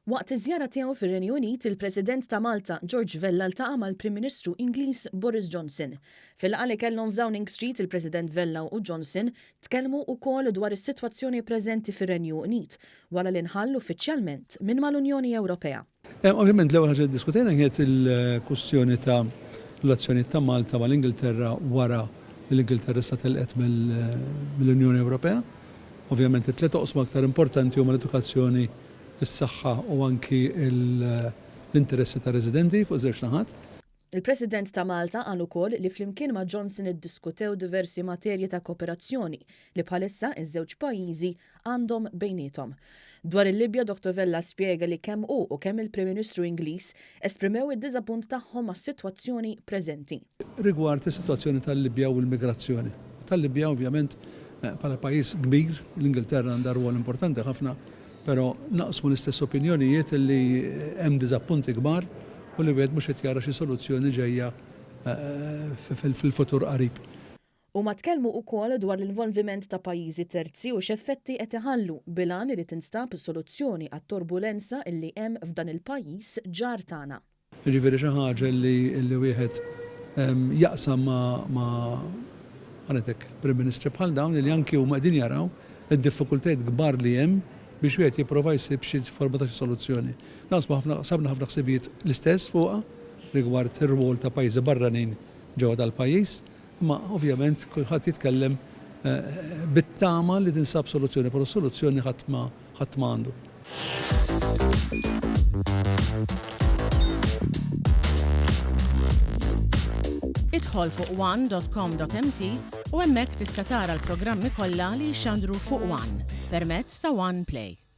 Waqt iż-żjara tiegħu fir-Renju Unit, il-President ta' Malta, George Vella ltaqa' mal-Prim Ministru Ingliż Boris Johnson. Fil-laqgħa li kellhom f'Downing Street, il-President Vella u Johnson tkellmu wkoll dwar is-sitwazzjoni preżenti fir-Renju Unit wara li nħall uffiċjalment minn mal-Unjoni Ewropea. Ovvjament l-ewwel ħaġa li ddiskutejna kienet il-kwistjoni ta' relazzjonijiet ta' Malta mal-Ingilterra wara li l-Ingilterra issa telqet mill-Unjoni Ewropea. Ovvjament it-tliet oqsma aktar importanti huma l-edukazzjoni, is-saħħa u anki l-interessi tar-residenti fuq iż-żewġ naħat. Il-President ta' Malta qal ukoll li flimkien ma' Johnson iddiskutew diversi materji ta' kooperazzjoni li bħalissa iż-żewġ pajjiżi għandhom bejniethom. Dwar il-Libja Dottor Vella spjega li kemm hu u kemm il-Prim Ministru Ingliż esprimew id-diżappunt tagħhom għas-sitwazzjoni preżenti. Rigward is-sitwazzjoni tal-Libja u l-migrazzjoni tal-Libja ovvjament bħala pajjiż kbir l-Ingilterra għandha rwol importanti ħafna Però naqsmu l-istess opinjonijiet li hemm diżappunti kbar u li wieħed mhux qed jara xi soluzzjoni ġejja fil-futur qarib. Huma tkellmu ukoll dwar l-involviment ta' pajjiżi terzi u x'effetti qed iħallu, bil-għan li tinstab soluzzjoni għat-turbulenza illi hemm f'dan il-pajjiż ġar tagħna. Jiġifieri xi ħaġa li wieħed jaqsam ma' ħa ngħid hekk, Prim Ministri bħal dawn li anki huma qegħdin jaraw id-diffikultajiet kbar li hemm biex wieħed jipprova jsib xi forma ta' xi soluzzjoni. Naqsmu ħafna, qsamna ħafna ħsibijiet l-istess fuqha rigward ir-rwol ta' pajjiżi barranin ġewwa dal-pajjiż, imma ovvjament kulħadd jitkellem bit-tama li tinsab soluzzjoni, però s-soluzzjoni ħadd ma ħadd ma għandu. Idħol fuq one.com.mt u hemmhekk tista' tara l-programmi kollha li jixxandru fuq One permezz ta' One Play.